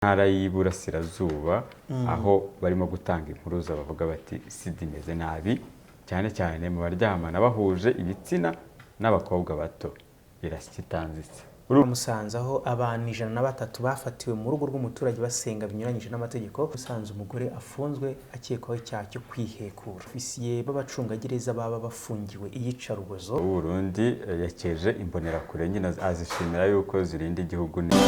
Ntara y'Iburasirazuba, aho barimo gutanga impuruza bavuga bati sida imeze nabi, cyane cyane mu baryamana bahuje ibitsina n'abakobwa bato, irakitanzitse. Musanze aho abantu 103 bafatiwe mu rugo rw'umuturage basenga binyuranyije n'amategeko. Musanze umugore afunzwe akekwaho icyaha cyo kwihekura. Ofisiye b'abacungagereza baba bafungiwe iyicarubozo. Burundi yakeje imbonerakure nyine azishimira yuko zirinda igihugu neza.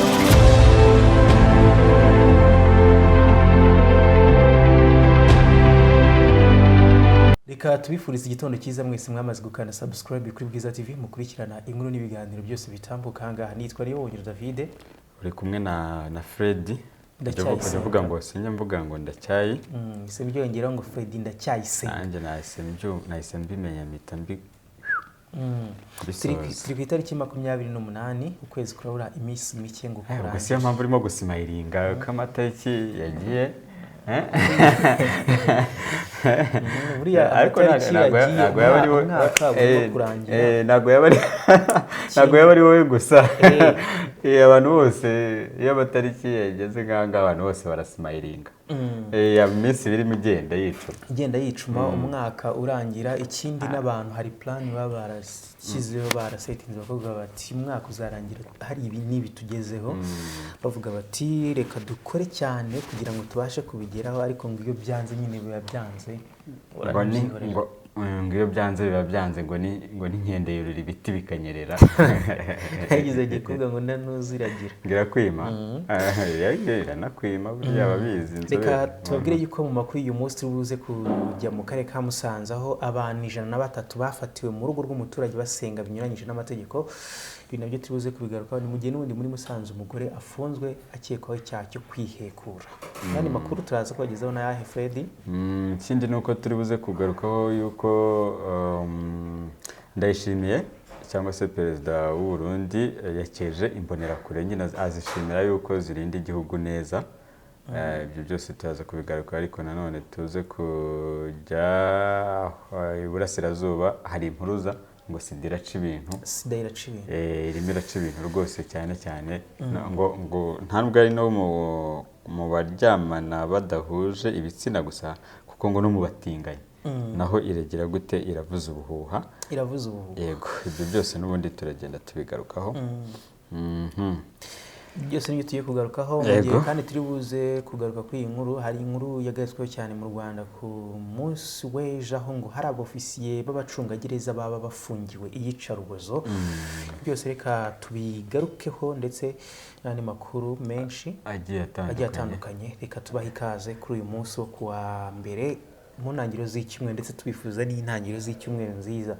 Reka tubifurize igitondo cyiza mwese mwamaze gukanda subscribe kuri Bwiza TV, mukurikirana inkuru n'ibiganiro byose bitambuka ahangaha. Nitwa Niyowongera David. Uri kumwe na Freddy. Ndacyayisenga. Ndavuga ngo sinjya mvuga ngo ndacyayi. Se byongeraho ngo Freddy Ndacyayisenga. Nanjye nahise mbimenya mpita mbi Turi bisoza. Turi ku itariki 28 ukwezi kurabura iminsi mike ngo Ubwo kurangira. siyo mpamvu urimo gusimayiringa ko amatariki yagiye, eh? Buriya Ariko amatariki yagiye ntabwo yaba ari wowe, umwaka ugomba kurangira. Ntabwo yaba ari wowe gusa. Abantu bose iyo amatariki yageze nk'aha abantu bose barasimayiringa. Iminsi irimo igenda yicuma. Igenda yicuma, umwaka urangira. Ikindi n'abantu hari plan baba barashyizeho, barasetinze, bakavuga bati umwaka uzarangira hari ibi n'ibi tugezeho, bavuga bati reka dukore cyane kugira ngo tubashe kubigeraho, ariko ngo iyo byanze nyine biba byanze. Ngo ni Urabyihorera. Ngo iyo byanze biba byanze, ngo ni inkende yurira ibiti bikanyerera. Yagize agiye kuvuga ngo ndanuziragira. Ngo irakwima. Iranakwima burya ababizi Reka inzobere. tubabwire yuko mu makuru y'uyu munsi turi buze kujya mu karere ka Musanze, aho abantu 103 bafatiwe mu rugo rw'umuturage basenga binyuranyije n'amategeko. Ibi nabyo turi buze kubigarukaho. Ni mu gihe n'ubundi muri Musanze umugore afunzwe akekwaho icyaha cyo kwihekura. N'andi makuru turaza kubagezaho n'ayahe, Freddy? Ikindi ni uko turi buze kugarukaho yuko Ndayishimiye cyangwa se perezida w'u Burundi yakeje imbonerakure nyine azishimira yuko zirinda igihugu neza. Ibyo byose turaza kubigaruka, ariko nanone tuze kujya iburasirazuba, hari impuruza ngo sida iraca ibintu. Sida iraca ibintu. Irimo iraca ibintu rwose, cyane cyane ngo nta nubwo ari no mu baryamana badahuje ibitsina gusa, kuko ngo no mu batinganyi naho iragira gute, iravuza ubuhuha. Iravuza ubuhuha. Yego, ibyo byose n'ubundi turagenda tubigarukaho. Byose nibyo tugiye kugarukaho mu gihe kandi turi buze kugaruka kuri iyi nkuru. Hari inkuru yagarutsweho cyane mu Rwanda ku munsi w'ejo, aho ngo hari abofisiye b'abacungagereza baba bafungiwe iyicarubozo. Byose reka tubigarukeho ndetse n'andi makuru menshi agiye agiye atandukanye. Atandukanye. Reka tubahe ikaze kuri uyu munsi wo kuwa mbere mu ntangiriro z'icyumweru, ndetse tubifuza n'intangiriro z'icyumweru nziza.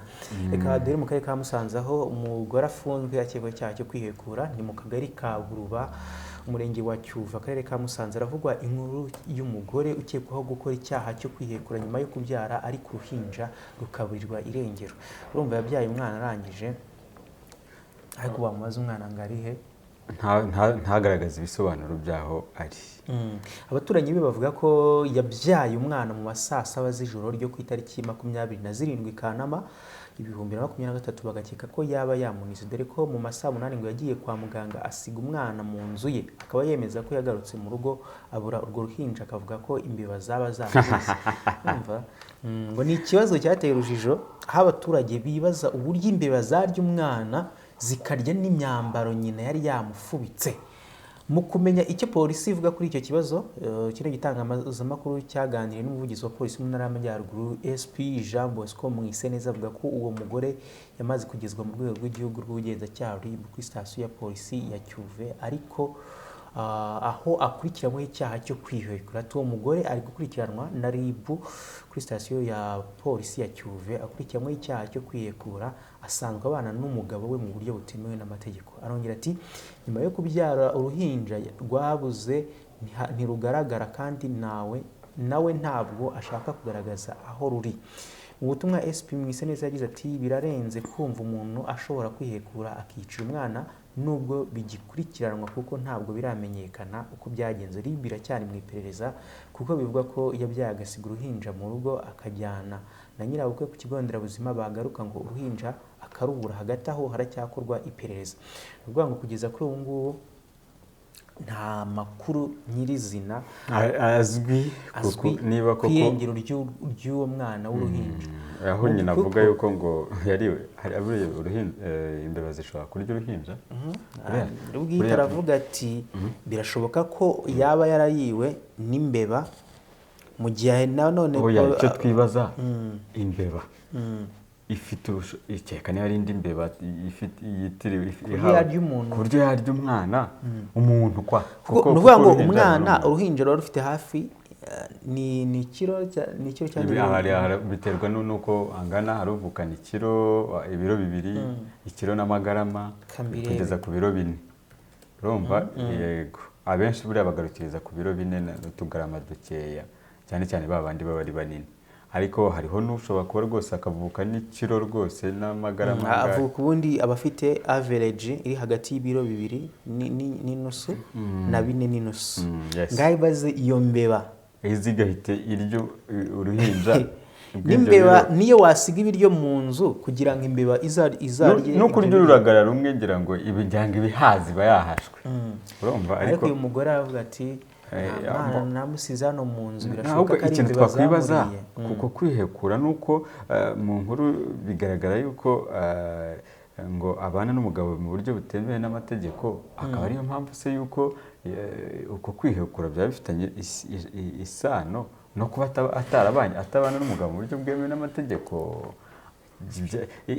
Reka duhere mu karere ka Musanze, aho umugore afunzwe akekwaho icyaha cyo kwihekura. Ni mu kagari ka Buruba, umurenge wa Cyuva, akarere ka Musanze. Haravugwa inkuru y'umugore ukekwaho gukora icyaha cyo kwihekura nyuma yo kubyara ari ku ruhinja rukaburirwa irengero. Urumva yabyaye umwana arangije, ariko bamubaza umwana ngo ari he? Ntagaragaze ibisobanuro by'aho ari. Abaturanyi be bavuga ko yabyaye umwana mu ma saa saba z'ijoro ryo ku itariki 27 Kanama 2023, bagakeka ko yaba yamunize, dore ko mu ma saa munani ngo yagiye kwa muganga asiga umwana mu nzu ye, akaba yemeza ko yagarutse mu rugo abura urwo ruhinja, akavuga ko imbeba zaba zamuze. Urumva? Ngo ni ikibazo cyateye urujijo, aho abaturage bibaza uburyo imbeba zarya umwana zikarya n'imyambaro nyina yari yamufubitse. Mu kumenya icyo polisi ivuga kuri icyo kibazo, kino gitangazamakuru cyaganiriye n'umuvugizi wa polisi mu ntara y'Amajyaruguru, SP Jean Bosco Mwiseneza, avuga ko uwo mugore yamaze kugezwa mu rwego rw'igihugu rw'ubugenzacyaha RIB kuri sitasiyo ya polisi ya Cyuve, ariko aho akurikiranyweho icyaha cyo kwihekura. Ati uwo mugore ari gukurikiranwa na RIB kuri sitasiyo ya polisi ya Cyuve, akurikiranyweho icyaha cyo kwihekura, asanzwe abana n'umugabo we mu buryo butemewe n'amategeko. Arongera ati nyuma yo kubyara uruhinja rwabuze ntirugaragara, kandi nawe ntabwo ashaka kugaragaza aho ruri. Mu butumwa SP Mwiseneza yagize ati birarenze kumva umuntu ashobora kwihekura akicira umwana, nubwo bigikurikiranwa kuko ntabwo biramenyekana uko byagenze. RIB iracyari mu iperereza, kuko bivugwa ko yabyaye agasiga uruhinja mu rugo, akajyana na nyirabukwe ku kigo nderabuzima, bagaruka ngo uruhinja akarubura. Hagati aho haracyakorwa iperereza. Ni ukuvuga ngo kugeza kuri ubu ngubu Nta makuru nyirizina azwi azwi niba ku koko irengero ry'uwo mwana w'uruhinja. Aho nyina avuga yuko ngo yariwe, hari aburiye uruhinja, imbeba zishobora kurya uruhinja. Ubwite aravuga ati birashoboka ko yaba yarayiwe n'imbeba, mu gihe nanone icyo twibaza imbeba ifite ikeka niba ari indi mbeba ifite yitiriwe yarya umuntu. Ku buryo yarya umwana umuntu kwa Kuko ni ukuvuga ngo umwana uruhinja ruba rufite hafi ni ikiro ni ikiro cyangwa Biterwa n'uko angana. Hari uvukana ikiro, ibiro 2, ikiro n'amagarama Kambirebe. kugeza ku biro 4. Urumva, yego, abenshi buriya bagarukiriza ku biro 4 n'utugarama dukeya, cyane cyane ba bandi baba ari banini. Ariko hariho n'ushobora kuba rwose akavuka n'ikiro rwose n'amagarama angahe. Avuka ubundi aba afite average iri hagati y'ibiro 2 n'inusu na 4 n'inusu. Ngaho ibaze iyo mbeba izi igahita irya uruhinja rw'ibyo n'imbeba biro. Niyo wasiga ibiryo mu nzu kugira ngo imbeba izarye No kurya ibyo biryo. Ururagara rumwe ngira ngo ibijyanga ibihaza iba yahashwe, urumva. Ariko ariko uyu mugore aravuga ati "Nta mwana namusize hano mu nzu, birashoboka ahubwo ko ari ikintu imbeba twakwibaza zamuriye." Kuko kwihekura ni uko mu nkuru bigaragara yuko ngo abana n'umugabo mu buryo butemewe n'amategeko, akaba ariyo mpamvu se yuko uko kwihekura byaba bifitanye isano no kuba atarabanye, atabana n'umugabo mu buryo bwemewe n'amategeko.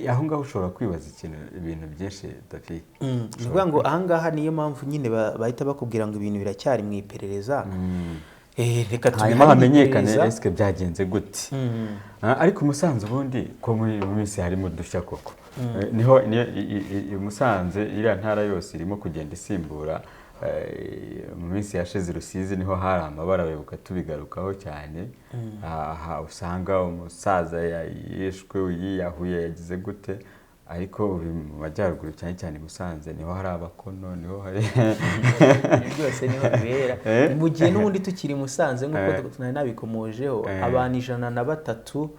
Aho ngaho ushobora kwibaza ikintu, ibintu byinshi, David. Ni ukuvuga ngo ahangaha niyo mpamvu nyine bahita bakubwira ngo ibintu biracyari mu iperereza. Reka Hanyuma tubiharire hamenyekane iperereza. Esike byagenze gute? Ariko Musanze ubundi ko muri mu minsi harimo udushya koko. Niho niyo Musanze, iriya ntara yose irimo kugenda isimbura. Mu minsi yashize Rusizi niho hari amabara, bayoboka tubigarukaho cyane. Aha usanga umusaza yishwe, yiyahuye, yagize gute. Ariko ubu mu majyaruguru, cyane cyane i Musanze, niho hari abakono, niho hari Ibi byose niho bibera. Mu gihe n'ubundi tukiri i Musanze, nk'uko nari nabikomojeho, abantu 103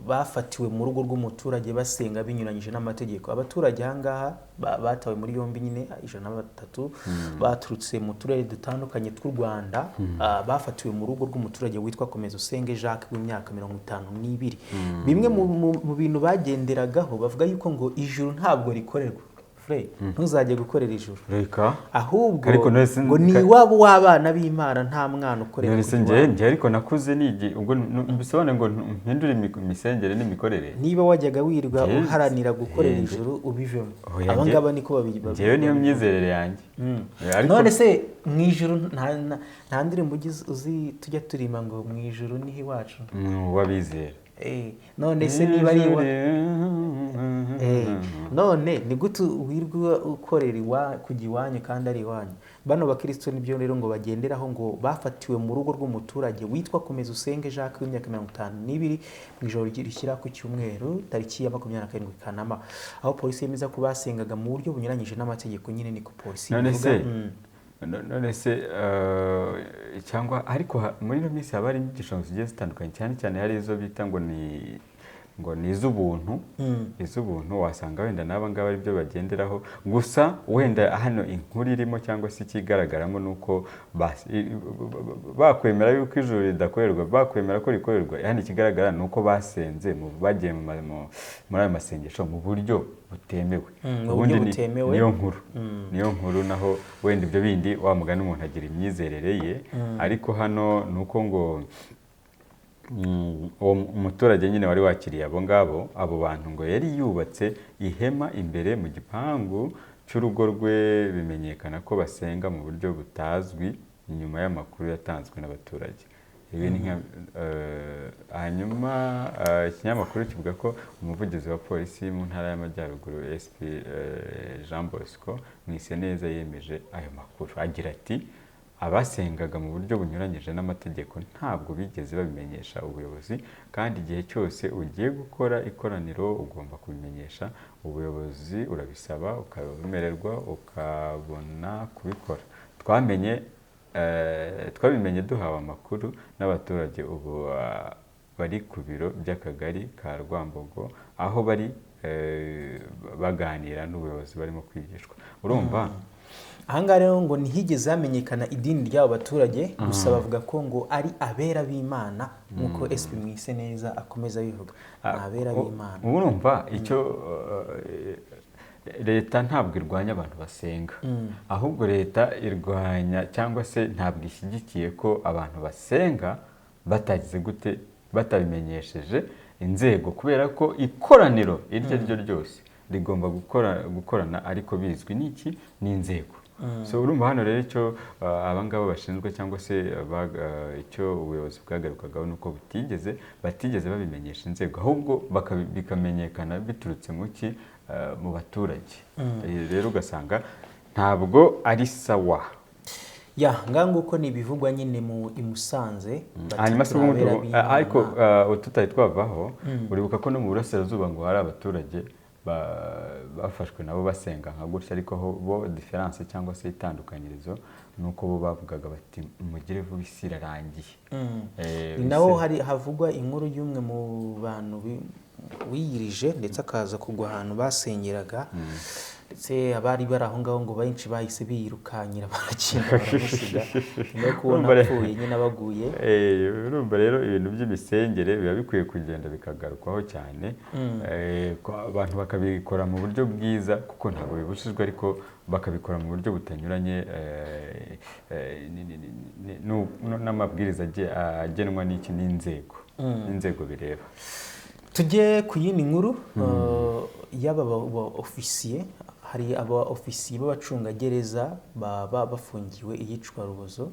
bafatiwe mu rugo rw'umuturage basenga binyuranyije n'amategeko. Abaturage ahangaha batawe muri yombi nyine 103 baturutse mu turere dutandukanye tw'u Rwanda, bafatiwe mu rugo rw'umuturage witwa Komeza Usenge Jacques w'imyaka 52. Bimwe mu bintu bagenderagaho, bavuga yuko ngo ijuru ntabwo rikorerwa. Frere, ntuzajye gukorera ijuru, Reka. ahubwo Ariko none se ngo ni iwabo w'abana b'Imana, nta mwana ukorera None se kujya njye iwabo. Njye ariko nakuze nigi ubwo bisobanuye ngo mpindure imisengere n'imikorere. Niba wajyaga wirirwa uharanira gukorera ijuru, ubivemo. Oya, Aba ngaba niko Njyewe niyo myizerere yanjye. Ariko None se mu ijuru nta ndirimbo uzi tujya turima ngo mu ijuru niho iwacu? W'abizera. None se niba ari iwa none ni gute wirwa ukorera kujya iwanyu kandi ari iwanyu? Bano bakristo nibyo rero ngo bagenderaho. Ngo bafatiwe mu rugo rw'umuturage witwa Komeza Usenge Jacques w'imyaka 52 mu ijoro rishyira ku cyumweru tariki ya 27 Kanama, aho polisi yemeza ko basengaga mu buryo bunyuranyije n'amategeko. Nyine niko polisi None ivuga. se none se cyangwa ariko muri ino minsi haba hari inyigisho zigiye zitandukanye, cyane cyane hari izo bita ngo ni iz'ubuntu. Iz'ubuntu wasanga wenda n'aba ngaba ari byo bagenderaho. Gusa wenda hano inkuru irimo cyangwa se ikigaragaramo ni uko bakwemera yuko ijuru ridakorerwa, bakwemera ko rikorerwa. Hano ikigaragara ni uko basenze bagiye muri ayo masengesho mu buryo butemewe. Mu Ubundi buryo butemewe. Niyo nkuru. Naho wenda ibyo bindi, wa mugani, umuntu agira imyizerere ye. Ariko hano ni uko ngo uwo umuturage nyine wari wakiriye abo ngabo, abo bantu, ngo yari yubatse ihema imbere mu gipangu cy'urugo rwe, bimenyekana ko basenga mu buryo butazwi nyuma y'amakuru yatanzwe n'abaturage. Ibi ni nka hanyuma ikinyamakuru kivuga ko umuvugizi wa polisi mu ntara y'Amajyaruguru, SP Jean Bosco Mwiseneza, yemeje ayo makuru agira ati: "Abasengaga mu buryo bunyuranyije n'amategeko ntabwo bigeze babimenyesha ubuyobozi, kandi igihe cyose ugiye gukora ikoraniro ugomba kubimenyesha ubuyobozi, urabisaba ukabemererwa ukabona kubikora. Twabimenye duhawe amakuru n'abaturage. Ubu bari ku biro by'akagari ka Rwambogo aho bari baganira n'ubuyobozi, barimo kwigishwa." Urumva Ahangaha rero ngo ntihigeze hamenyekana idini ry'abo baturage, gusa bavuga ko ngo ari abera b'Imana, nk'uko SP Mwiseneza akomeza abivuga, ni abera b'Imana. Ubu urumva icyo leta ntabwo irwanya abantu basenga, ahubwo leta irwanya cyangwa se ntabwo ishyigikiye ko abantu basenga batagize gute, batabimenyesheje inzego, kubera ko ikoraniro iryo ari ryo ryose rigomba gukorana ariko bizwi n'iki, n'inzego. So urumva hano rero icyo abangaba bashinzwe cyangwa se icyo ubuyobozi bwagarukagaho ni uko batigeze babimenyesha inzego, ahubwo bikamenyekana biturutse mu ki, mu baturage. Rero ugasanga ntabwo ari sawa. Ya ngaha nguko ni ibivugwa nyine mu i Musanze. Hanyuma se ubundi abera b'Imana. Ariko tutari twavaho, uribuka ko no mu burasirazuba ngo hari abaturage bafashwe nabo basenga nka gutya, ariko ho bo différence cyangwa se itandukanyirizo ni uko bo bavugaga bati mugire vuba isi irarangiye. Ni naho hari havugwa inkuru y'umwe mu bantu wiyirije ndetse akaza kugwa ahantu basengeraga, ndetse abari bari aho ngaho ngo benshi bahise biyirukanyira baragenda baramusiga nyuma yo kubona apfuye nyine abaguye. Urumva rero ibintu by'imisengere biba bikwiye kugenda bikagarukwaho cyane, ko abantu bakabikora mu buryo bwiza, kuko ntabwo bibujijwe, ariko bakabikora mu buryo butanyuranye n'amabwiriza agenwa n'iki, n'inzego bireba. Tujye ku yindi nkuru y'aba ba ofisiye. Hari aba ofisiye b'abacungagereza baba bafungiwe iyicarubozo.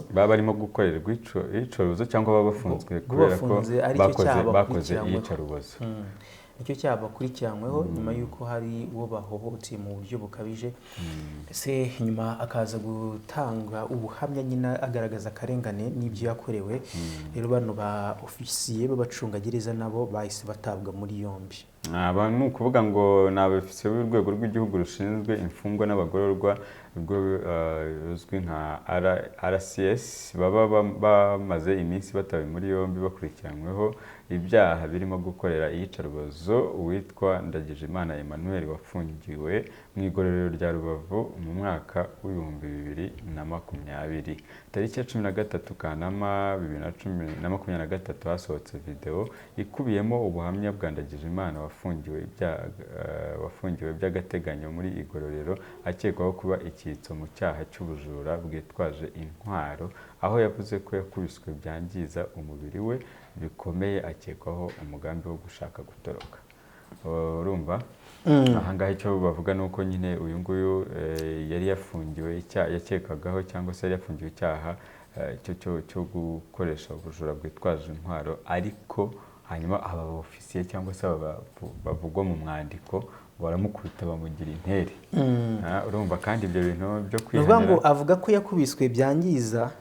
Baba barimo gukorerwa iyicarubozo cyangwa baba bafunzwe Bo kubera ko bafunze aricyo bakoze cyaha bakoze bakurikiranyweho. iyicarubozo. Nicyo cyaha bakurikiranyweho nyuma y'uko hari uwo bahohoteye mu buryo bukabije, ese nyuma akaza gutanga ubuhamya nyine agaragaza akarengane n'ibyo yakorewe. Rero bano ba ofisiye b'abacungagereza nabo bahise batabwa muri yombi. Aba ni ukuvuga ngo ni abofisiye b'urwego rw'igihugu rushinzwe imfungwa n'abagororwa, urwo ruzwi nka RCS, baba bamaze iminsi batawe muri yombi bakurikiranyweho ibyaha birimo gukorera iyicarubozo uwitwa Ndagijimana Emmanuel wafungiwe mu igororero rya Rubavu mu mwaka w'2020. Tariki ya 13 Kanama 2023 hasohotse video ikubiyemo ubuhamya bwa Ndagijimana wafungiwe by'agateganyo muri igororero akekwaho kuba icyitso mu cyaha cy'ubujura bwitwaje intwaro, aho yavuze ko yakubiswe byangiza umubiri we bikomeye, akekwaho umugambi wo gushaka gutoroka. Urumva aha ngaha icyo bavuga ni uko nyine uyu nguyu yari yafungiwe icyaha yakekwagaho, cyangwa se yari yafungiwe icyaha cyo gukoresha ubujura bwitwaje intwaro, ariko hanyuma aba ofisiye cyangwa se aba bavugwa mu mwandiko baramukubita bamugira intere. Urumva kandi ibyo bintu byo Ni ukuvuga ngo kwihanira avuga ko yakubiswe byangiza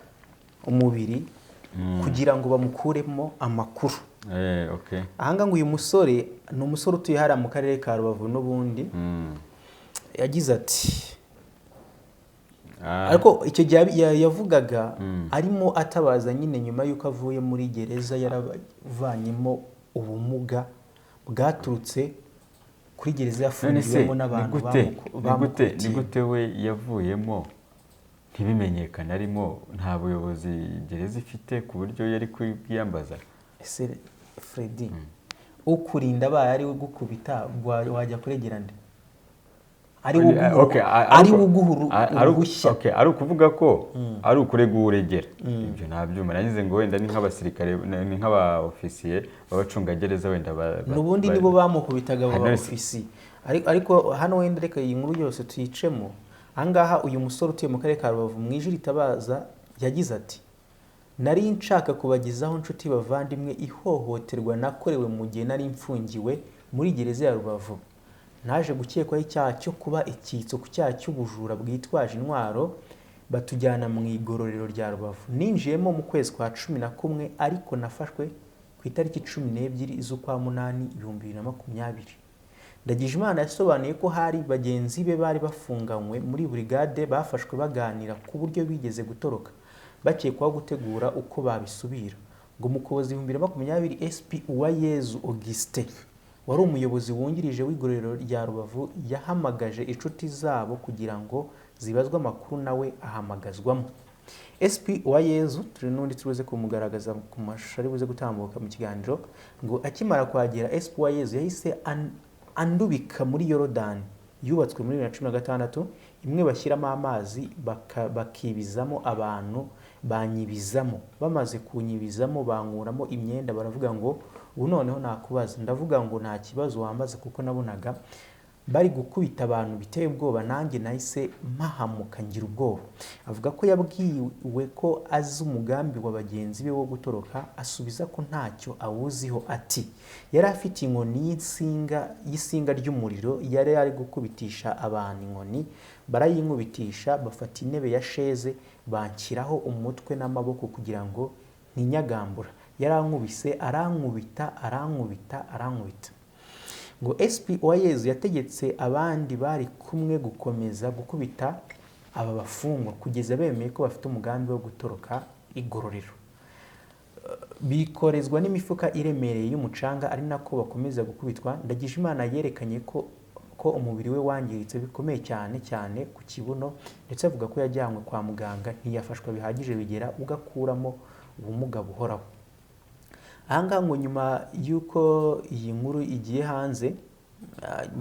umubiri kugira ngo bamukuremo amakuru. Okay. Ahangaha ngo uyu musore ni umusore utuye hariya mu karere ka Rubavu n'ubundi, yagize ati ariko icyo gihe yavugaga arimo atabaza nyine nyuma y'uko avuye muri gereza yaravanyemo ubumuga bwaturutse kuri gereza None se yafungiwemo ni n'abantu gute ni gute ni bamukubitiye. gute we yavuyemo ntibimenyekane arimo, nta buyobozi gereza ifite ku buryo yari kubwiyambaza? Ese Freddy, ukurinda abaye ari we ugukubita, wajya kuregera nde? Ari we Okay, ari we uguha uruhushya. Okay, ari ukuvuga ko ari ukurega uwo uregera, ibyo ntabyuma. Nagize ngo wenda ni nk'abasirikare, ni nk'aba ofisiye b'abacungagereza wenda N'ubundi nibo bamukubitaga abo Hari ba n'abasi- ofisiye. Ariko hano wenda reka iyi nkuru yose tuyicemo. Ahangaha uyu musore utuye mu karere ka Rubavu mu ijwi ritabaza yagize ati: nari nshaka kubagezaho nshuti bavandimwe ihohoterwa nakorewe mu gihe nari mfungiwe muri gereza ya Rubavu. Naje gukekwaho icyaha cyo kuba icyitso ku cyaha cy'ubujura bwitwaje intwaro, batujyana mu igororero rya Rubavu. Ninjiyemo mu kwezi kwa 11, ariko nafashwe ku itariki 12 z'ukwa munani 2020. Ndagijimana yasobanuye ko hari bagenzi be bari bafunganywe muri burigade bafashwe baganira ku buryo bigeze gutoroka, bakekwaho gutegura uko babisubira. Ngo mu Ukuboza 2020 SP Uwayezu Augustin wari umuyobozi wungirije w'igororero rya Rubavu yahamagaje inshuti zabo kugira ngo zibazwa amakuru nawe ahamagazwamo. SP Uwayezu turi n'undi turuze kumugaragaza ku mashusho ari buze gutambuka mu kiganiro, ngo akimara kuhagera SP Uwayezu yahise andubika muri Yorodani yubatswe muri 2016, imwe bashyiramo amazi bakibizamo abantu, banyibizamo, bamaze kunyibizamo bankuramo imyenda, baravuga ngo ubu noneho nakubaza, ndavuga ngo nta kibazo wambaza kuko nabonaga bari gukubita abantu biteye ubwoba, nanjye nahise mpahamuka ngira ubwoba. Avuga ko yabwiwe ko azi umugambi wa bagenzi be wo gutoroka, asubiza ko ntacyo awuziho. Ati yari afite inkoni y'isinga ry'umuriro, yari ari gukubitisha abantu inkoni, barayinkubitisha, bafata intebe ya sheze banshyiraho umutwe n'amaboko kugira ngo ntinyagambura, yarankubise, arankubita, arankubita, arankubita. Ngo SP Uwayezu yategetse abandi bari kumwe gukomeza gukubita aba bafungwa kugeza bemeye ko bafite umugambi wo gutoroka igororero. Bikorezwa n'imifuka iremereye y'umucanga ari nako bakomeza gukubitwa. Ndagijimana yerekanye ko umubiri we wangiritse bikomeye cyane cyane ku kibuno, ndetse avuga ko yajyanywe kwa muganga ntiyafashwa bihagije bigera ugakuramo ubumuga buhoraho. Ahangaha ngo nyuma y'uko iyi nkuru igiye hanze,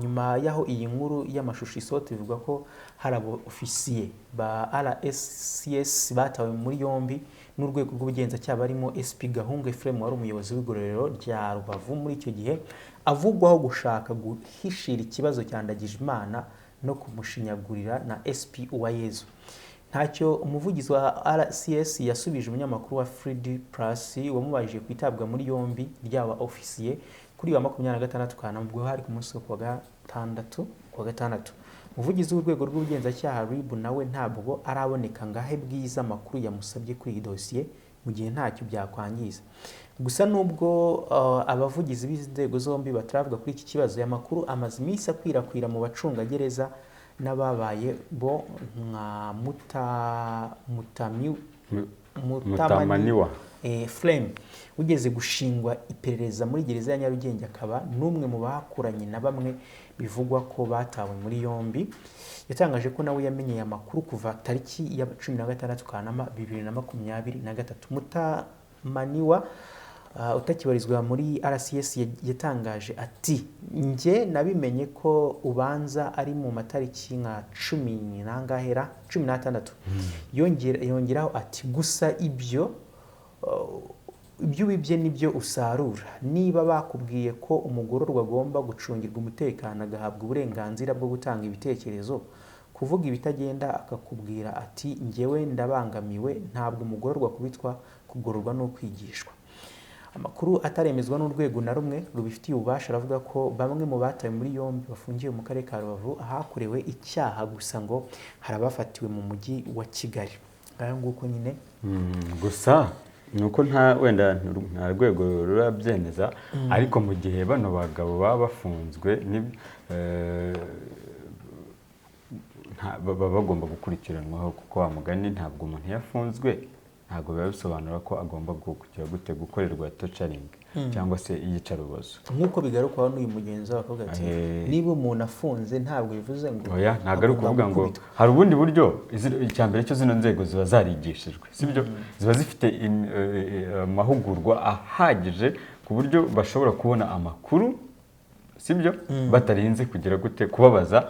nyuma y'aho iyi nkuru y'amashusho isohotse, ivuga ko hari abo ofisiye ba RSCS batawe muri yombi n'urwego rw'ubugenzacyaha barimo SP Gahungu Ephraim wari umuyobozi w'igororero rya Rubavu muri icyo gihe, avugwaho gushaka guhishira ikibazo cya Ndagijimana no kumushinyagurira na SP Uwayezu. Ntacyo umuvugizi wa RCS yasubije umunyamakuru wa Free Press wamubajije ku itabwa muri yombi ry'aba ofisiye kuri wa 26 Kanama, ubwo hari ku munsi wo kuwa gatandatu. Umuvugizi w'urwego rw'ubugenzacyaha RIB nawe ntabwo araboneka ngo ahe bwiza amakuru yamusabye kuri iyi dosiye mu gihe ntacyo byakwangiza. Gusa nubwo abavugizi b'inzego zombi bataravuga kuri iki kibazo, aya makuru amaze iminsi akwirakwira mu bacungagereza n'ababaye bo nka Mutamaniwa Flame ugeze gushingwa iperereza muri gereza ya Nyarugenge, akaba n'umwe mu bakuranye na bamwe bivugwa ko batawe muri yombi. Yatangaje ko nawe yamenyeye amakuru kuva tariki ya 16 Kanama 2023. Mutamaniwa utakibarizwa muri RCS yatangaje ati njye nabimenye ko ubanza ari mu matariki nka 16. Yongeraho ati gusa ibyo wibye nibyo usarura. Niba bakubwiye ko umugororwa agomba gucungirwa umutekano agahabwa uburenganzira bwo gutanga ibitekerezo, kuvuga ibitagenda akakubwira ati njyewe ndabangamiwe, ntabwo umugororwa kubitwa, kugororwa no kwigishwa. Amakuru ataremezwa n'urwego na rumwe rubifitiye ububasha aravuga ko bamwe mu batawe muri yombi bafungiwe mu karere ka Rubavu ahakorewe icyaha, gusa ngo hari abafatiwe mu mujyi wa Kigali. Ngayo nguko nyine. Gusa nuko nta wenda nta rwego rurabyemeza, ariko mu gihe bano bagabo baba bafunzwe baba bagomba gukurikiranwaho, kuko wa mugani ntabwo umuntu yafunzwe ntabwo biba bisobanura ko agomba kugira gute gukorerwa torturing cyangwa se iyicarubozo. Nk'uko bigarukwaho n'uyu mugenzi we akavuga ati niba umuntu afunze ntabwo bivuze ngo oya, ntabwo ari ukuvuga ngo hari ubundi buryo. Icya mbere cyo zino nzego ziba zarigishijwe, sibyo? Ziba zifite amahugurwa ahagije ku buryo bashobora kubona amakuru, sibyo? Batarinze kugira gute kubabaza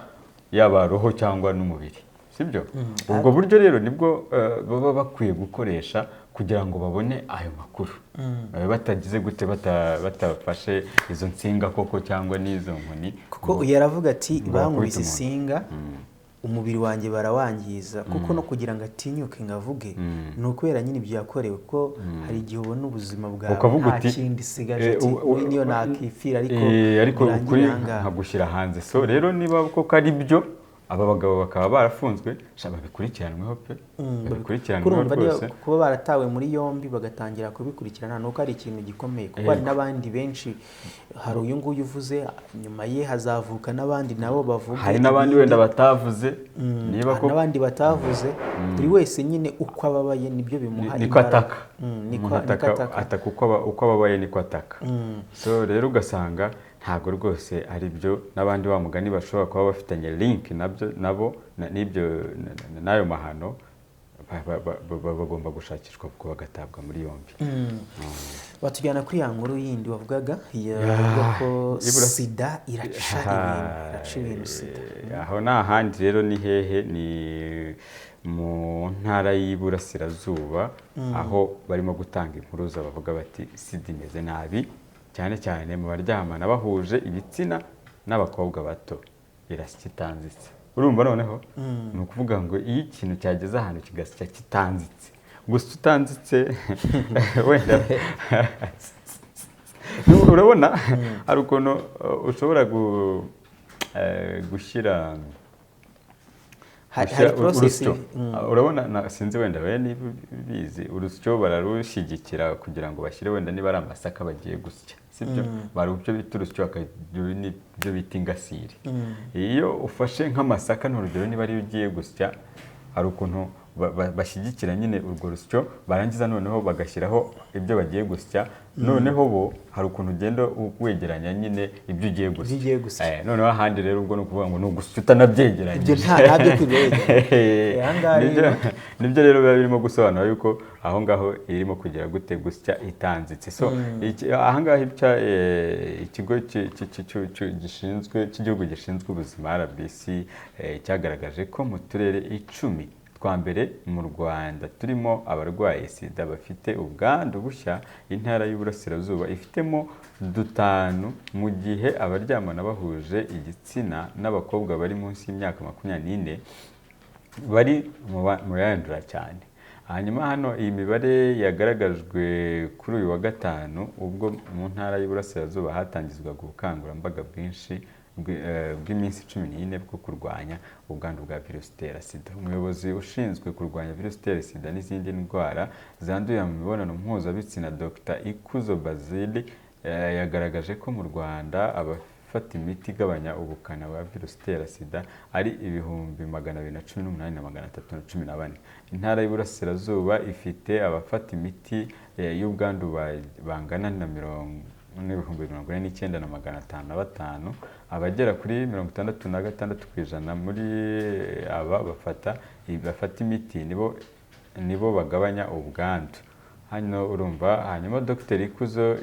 yaba roho cyangwa n'umubiri, sibyo? Ubwo buryo rero nibwo baba bakwiye gukoresha kugira ngo babone ayo makuru, batagize gute batafashe izo nsinga koko cyangwa n'izo nkoni. Kuko yaravuga ati bankubise isinga umubiri wanjye barawangiza, kuko no kugira ngo atinyuke ngo avuge ni ukubera nyine ibyo yakorewe, kuko hari igihe ubona ubuzima bwawe nta kindi isigaje, ati niyo nakipfira ariko ukuri nkagushyira hanze. So rero niba koko ari byo, aba bagabo bakaba barafunzwe, babikurikiranweho pe, babikurikiranweho rwose. Kuba baratawe muri yombi bagatangira kubikurikirana nuko ari ikintu gikomeye, kuko hari n'abandi benshi, hari uyu nguyu uvuze, nyuma ye hazavuka n'abandi nabo bavuga, hari n'abandi wenda batavuze, niba ko n'abandi batavuze. Buri wese nyine uko ababaye nibyo bimuha niko ataka, ataka uko ababaye niko ataka. So rero ugasanga Ntabwo rwose ari byo. N'abandi wa mugani bashobora kuba bafitanye link nabyo, nabo n'ibyo n'ayo mahano, bagomba gushakishwa kuko bagatabwa muri yombi. Batujyana kuri ya nkuru yindi wavugaga, yavuga ko sida iraca ibintu, iraca ibintu sida. Aho ni ahandi rero ni hehe? Ni mu ntara y'Iburasirazuba, aho barimo gutanga impuruza bavuga bati sida imeze nabi, cyane cyane mu baryamana bahuje ibitsina n'abakobwa bato, irasya itanzitse. Urumva noneho ni ukuvuga ngo iyo ikintu cyageze ahantu kigasya kitanzitse, gusa utanzitse wenda urabona hari ukuntu ushobora gushyira Hari process. Urusyo. Urabona, sinzi wenda we niba ubizi, urusyo bararushyigikira kugira ngo bashyire wenda niba ari amasaka bagiye gusya, sibyo? Bari ibyo bita urusyo, bakagira n'ibyo bita ingasire. Iyo ufashe nk'amasaka, ni urugero, niba ariyo ugiye gusya, hari ukuntu bashyigikira nyine urwo rusyo, barangiza noneho bagashyiraho ibyo bagiye gusya. Noneho bo hari ukuntu ugenda wegeranya nyine ibyo ugiye gusya. Ibyo ugiye gusya. Noneho ahandi rero ubwo ni ukuvuga ngo ni ugusya utanabyegeranyije. Ibyo ntabyo kwirirwa. Aha ngaha rero Nibyo rero biba birimo gusobanura yuko aho ngaho irimo kugira gute? Gusya itanzitse. So aha ngaha ikigo gishinzwe cy'igihugu gishinzwe ubuzima, RBC, cyagaragaje ko mu turere 10 twa mbere mu Rwanda turimo abarwaye sida bafite ubwandu bushya, intara y'Iburasirazuba ifitemo 5, mu gihe abaryamana bahuje igitsina n'abakobwa bari munsi y'imyaka 24 bari mu bayandura cyane. Hanyuma hano iyi mibare yagaragajwe kuri uyu wa gatanu, ubwo mu ntara y'Iburasirazuba hatangizwaga ubukangurambaga bwinshi bw'iminsi 14 bwo kurwanya ubwandu bwa virusi itera sida. Umuyobozi ushinzwe kurwanya virusi itera sida n'izindi ndwara zandurira mu mibonano mpuzabitsina, Dr Ikuzo Basile, yagaragaje ko mu Rwanda abafata imiti igabanya ubukana bwa virusi itera sida ari 218,314. Intara y'Iburasirazuba ifite abafata imiti y'ubwandu bangana na 49,505, abagera kuri 66% muri aba bafata imiti nibo bagabanya ubwandu. Hano urumva, hanyuma Dr Ikuzo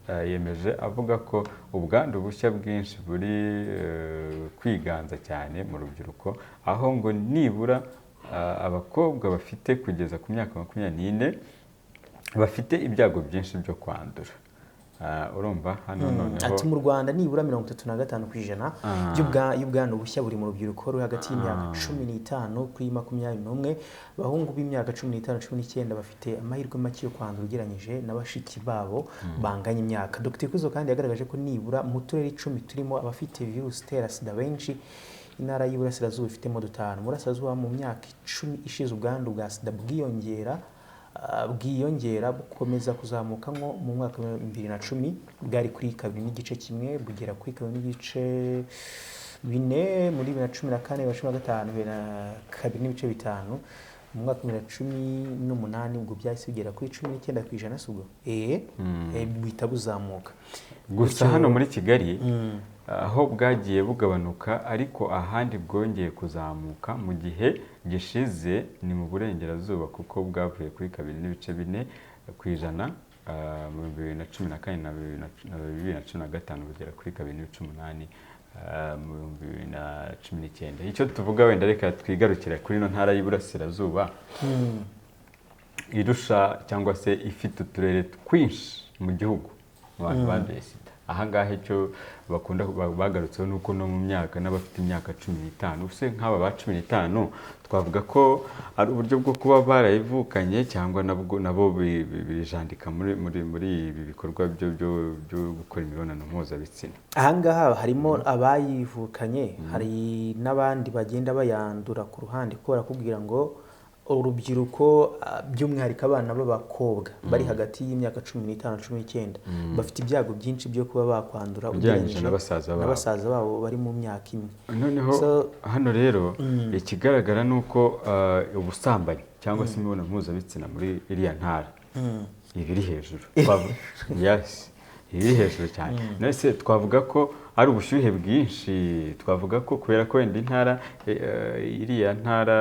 yemeje avuga ko ubwandu bushya bwinshi buri kwiganza cyane mu rubyiruko, aho ngo nibura abakobwa bafite kugeza ku myaka 24 bafite ibyago byinshi byo kwandura. Urumva hano noneho ati mu Rwanda nibura 35% y'ubwandu bushya buri mu rubyiruko ruri hagati y'imyaka 15 kuri 21. Abahungu b'imyaka 15 19 bafite amahirwe make yo kwandura ugereranyije na bashiki babo banganya imyaka. Dr Ikuzo kandi yagaragaje ko nibura mu turere 10 turimo abafite virusi itera sida benshi, intara y'Iburasirazuba ifitemo 5. Mu Burasirazuba mu myaka 10 ishize ubwandu bwa sida bwiyongera bukomeza kuzamuka, nko mu mwaka wa 2010 bwari kuri 2.1 bugera kuri 2.4 muri 2014, 2015 2.5, mu mwaka wa 2018 ubwo byahise bigera kuri 19%, si ubwo? Buhita buzamuka. Gusa hano muri Kigali aho bwagiye bugabanuka, ariko ahandi bwongeye kuzamuka mu gihe gishize ni mu Burengerazuba, kuko bwavuye kuri 2.4% mu 2014 na 2015 bugera kuri 2.8 mu 2019. Icyo tuvuga wenda reka twigarukira kuri ino ntara y'Iburasirazuba irusha cyangwa se ifite uturere twinshi mu gihugu mu bantu banduye sida. Aha ngaha icyo bakunda bagarutseho ni uko no mu myaka n'abafite imyaka 15, use nk'aba ba 15 twavuga ko ari uburyo bwo kuba barayivukanye cyangwa nabo bijandika muri ibi bikorwa byo gukora imibonano mpuzabitsina. Aha ngaha harimo abayivukanye, hari n'abandi bagenda bayandura ku ruhande, kuko barakubwira ngo urubyiruko by'umwihariko abana b'abakobwa bari hagati y'imyaka 15 19 bafite ibyago byinshi byo kuba bakwandura ugereranyije n'abasaza babo bari mu myaka imwe. Noneho hano rero ikigaragara ni uko ubusambanyi cyangwa se imibonano mpuzabitsina muri iriya ntara ibiri hejuru. Yes. Iri hejuru cyane. None twavuga ko ari ubushyuhe bwinshi, twavuga ko kubera ko wenda intara iriya ntara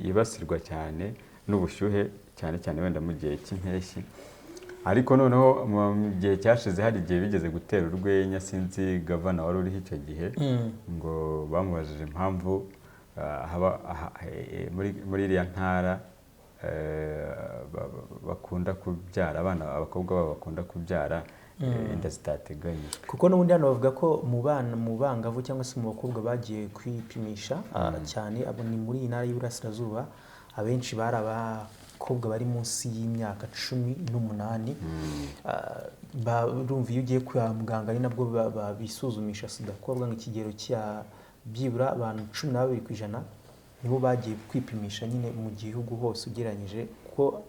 yibasirwa cyane n'ubushyuhe, cyane cyane wenda mu gihe cy'impeshyi. Ariko noneho mu gihe cyashize hari igihe bigeze gutera urwenya, sinzi gavana wari uriho icyo gihe, ngo bamubajije impamvu muri iriya ntara bakunda kubyara abana, abakobwa babo bakunda kubyara inda zitateganyijwe. Kuko n'ubundi hano bavuga ko mu bana, mu bangavu cyangwa se mu bakobwa bagiye kwipimisha cyane, abo ni muri iyi ntara y'Iburasirazuba, abenshi bari abakobwa bari munsi y'imyaka 18. Urumva iyo ugiye kwa muganga ari nabwo bisuzumisha sida, kuko bavuga ngo ikigero cya byibura abantu 12% nibo bagiye kwipimisha nyine mu gihugu hose ugereranyije, kuko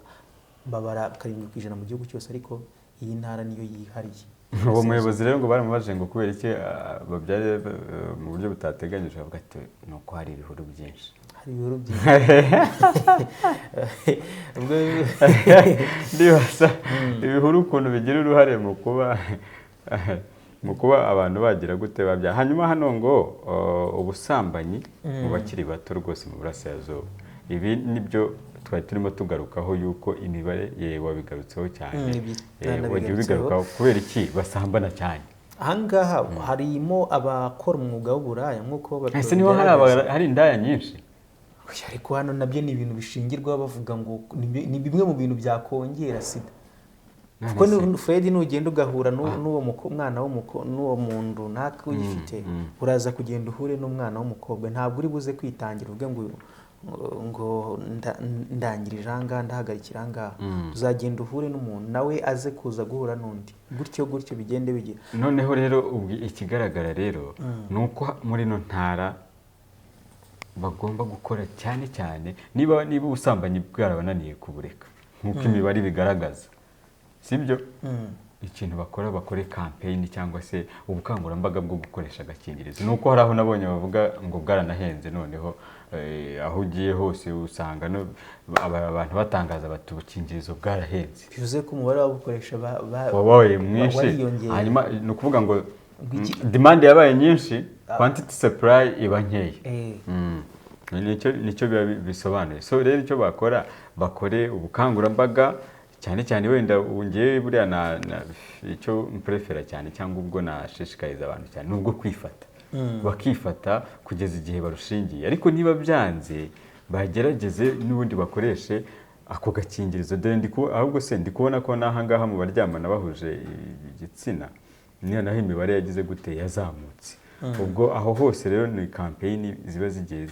babara 7% mu gihugu cyose, ariko iyi ntara niyo yihariye. Uwo muyobozi rero ngo baramubajije ngo kubera iki babyare mu buryo butateganyije, avuga ati ni uko hari ibihuru byinshi. Hari ibihuru byinshi. Ndibaza ibihuru ukuntu bigira uruhare mu kuba abantu bagira gute babyara. Hanyuma hano ngo ubusambanyi mu bakiri bato rwose mu Burasirazuba, ibi nibyo twari turimo tugarukaho, yuko imibare wabigarutseho cyane, wagiye ubigarukaho, kubera iki basambana cyane. Ahangaha harimo abakora umwuga w'uburaya nk'uko ese niho hari indaya nyinshi. Ariko hano nabyo ni ibintu bishingirwaho bavuga ngo ni bimwe mu bintu byakongera sida. Kuko Fred nugenda ugahura n'uwo mwana n'uwo muntu runaka uyifite, uraza kugenda uhure n'umwana w'umukobwa, ntabwo uri buze kwitangira uvuge ngo ngo ndangirije ahangaha, ndahagarikira ahangaha. Uzagenda uhure n'umuntu nawe aze kuza guhura n'undi, gutyo gutyo bigende bigira. Noneho rero ikigaragara rero ni uko muri ino ntara bagomba gukora cyane cyane, niba ubusambanyi bwarabananiye kubureka nk'uko imibare ibigaragaza, sibyo? Ikintu bakora, bakore campaign cyangwa se ubukangurambaga bwo gukoresha agakingirizo. Nuko hari aho nabonye bavuga ngo bwaranahenze, noneho aho ugiye hose usanga abantu batangaza bati ubukingirizo bwarahenze, bivuze ko umubare w'ababukoresha wabaye mwinshi. Hanyuma ni ukuvuga ngo demand yabaye nyinshi, quantity supply iba nkeya. Nicyo biba bisobanuye. So rero icyo bakora, bakore ubukangurambaga cyane cyane, wenda ngewe buriya icyo mprefera cyane cyangwa ubwo nashishikariza abantu cyane nubwo kwifata, bakifata kugeza igihe barushingiye. Ariko niba byanze bagerageze n'ubundi bakoreshe ako gakingirizo. Dore ahubwo se ndi kubona ko n'aha ngaha mu baryamana bahuje igitsina niyo naho imibare yagize gute, yazamutse. Ubwo aho hose rero ni campaign ziba zigiye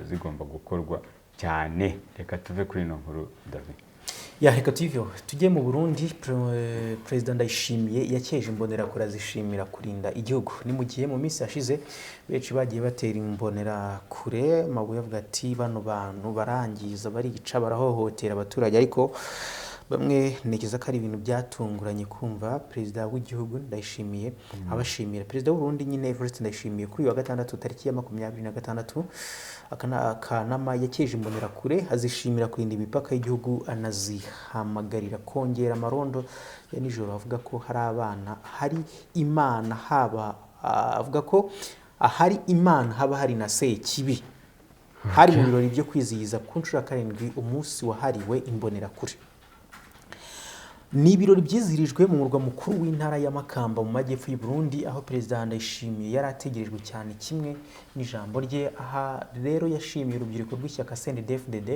zigomba gukorwa cyane. Reka tuve kuri ino nkuru David. Ya reka tuve tujye mu Burundi. Perezida Ndayishimiye yakeje imbonerakure azishimira kurinda igihugu. Ni mu gihe mu minsi yashize benshi bagiye batera imbonerakure amabuye avuga ati bano bantu barangiza, barica, barahohotera abaturage, ariko bamwe ntekereza ko ari ibintu byatunguranye kumva perezida w'igihugu Ndayishimiye abashimira. Perezida w'u Burundi nyine Evariste Ndayishimiye kuri uyu wa gatandatu tariki ya 26 Kanama yakeje imbonerakure azishimira kurinda imipaka y'igihugu, anazihamagarira kongera amarondo ya nijoro. Avuga ko hari abana hari Imana haba, avuga ko ahari Imana haba hari na Sekibi. Hari mu birori byo kwizihiza ku nshuro ya 7 umunsi wahariwe imbonerakure. Ni ibirori byizihirijwe mu murwa mukuru w'intara ya Makamba mu majyepfo y'u Burundi, aho Perezida Ndayishimiye yari ategerejwe cyane kimwe n'ijambo rye. Aha rero yashimiye urubyiruko rw'ishyaka CNDD-FDD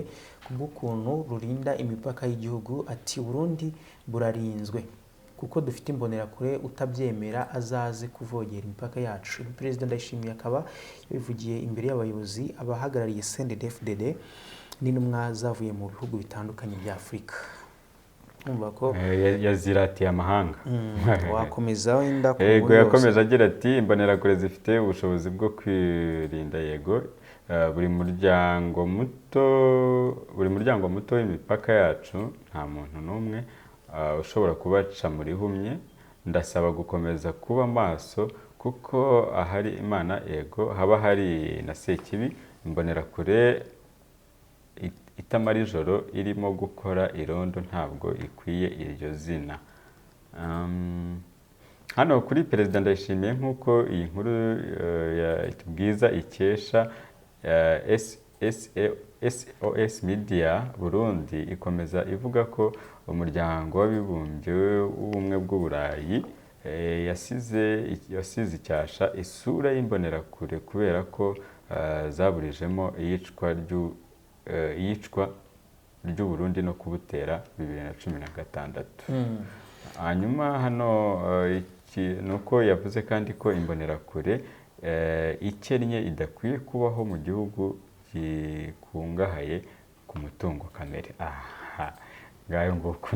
kubw'ukuntu rurinda imipaka y'igihugu. Ati Burundi burarinzwe kuko dufite imbonerakure, utabyemera azaze kuvogera imipaka yacu. Perezida Ndayishimiye akaba yabivugiye imbere y'abayobozi, abahagarariye CNDD-FDD n'intumwa zavuye mu bihugu bitandukanye bya Afurika. Ko yaziratiye amahanga. Wakomeza wenda. Yego, yakomeje agira ati imbonerakure zifite ubushobozi bwo kwirinda, yego buri muryango muto w'imipaka yacu nta muntu n'umwe ushobora kubaca muri humye. Ndasaba gukomeza kuba maso kuko ahari Imana yego haba hari na Sekibi. Imbonerakure itamara ijoro irimo gukora irondo ntabwo ikwiye iryo zina. Hano kuri Perezida Ndayishimiye, nk'uko iyi nkuru ya Bwiza ikesha SOS Media Burundi, ikomeza ivuga ko Umuryango w'Abibumbye w'Ubumwe bw'Uburayi yasize icyasha isura y'Imbonerakure kubera ko zaburijemo iyicwa ry'u Burundi no kubutera 2016. Hanyuma hano ni uko yavuze kandi ko Imbonerakure ikennye idakwiye kubaho mu gihugu gikungahaye ku mutungo kamere. Aha ngayo nguko,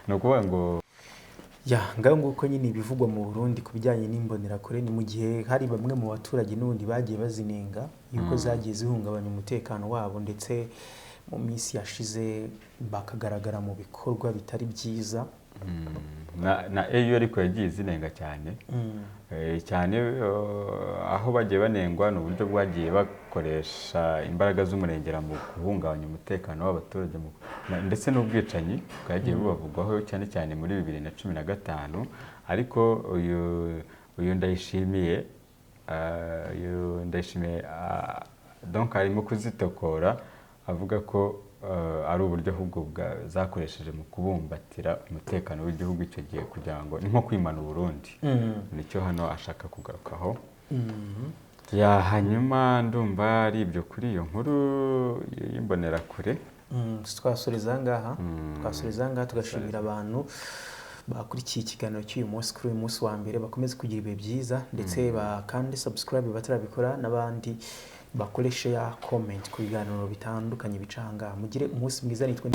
ni ukuvuga ngo Ya, ngaho nguko nyine ibivugwa mu Burundi ku bijyanye n'Imbonerakure. Ni mu gihe hari bamwe mu baturage n'ubundi bagiye bazinenga yuko zagiye zihungabanya umutekano wabo, ndetse mu minsi yashize bakagaragara mu bikorwa bitari byiza. Na AU ariko yagiye izinenga cyane. Cyane aho bagiye banengwa ni uburyo bwagiye bakoresha imbaraga z'umurengera mu guhungabanya umutekano w'abaturage ndetse n'ubwicanyi bwagiye bubavugwaho, cyane cyane muri 2015. Ariko uyu Ndayishimiye donc arimo kuzitokora, avuga ko ari uburyo ahubwo zakoresheje mu kubumbatira umutekano w'igihugu icyo gihe, kugira ngo ni nko kwimana Uburundi. Nicyo hano ashaka kugarukaho. Ya, hanyuma ndumva ari ibyo kuri iyo nkuru y'Imbonerakure. Twasoreza aha ngaha, twasoreza aha ngaha, tugashimira abantu bakurikiye ikiganiro cy'uyu munsi, kuri uyu munsi wa mbere. Bakomeze kugira ibihe byiza, ndetse bakande subscribe batarabikora, n'abandi bakore share, comment ku biganiro bitandukanye bica aha ngaha. Mugire umunsi mwiza, nitwe.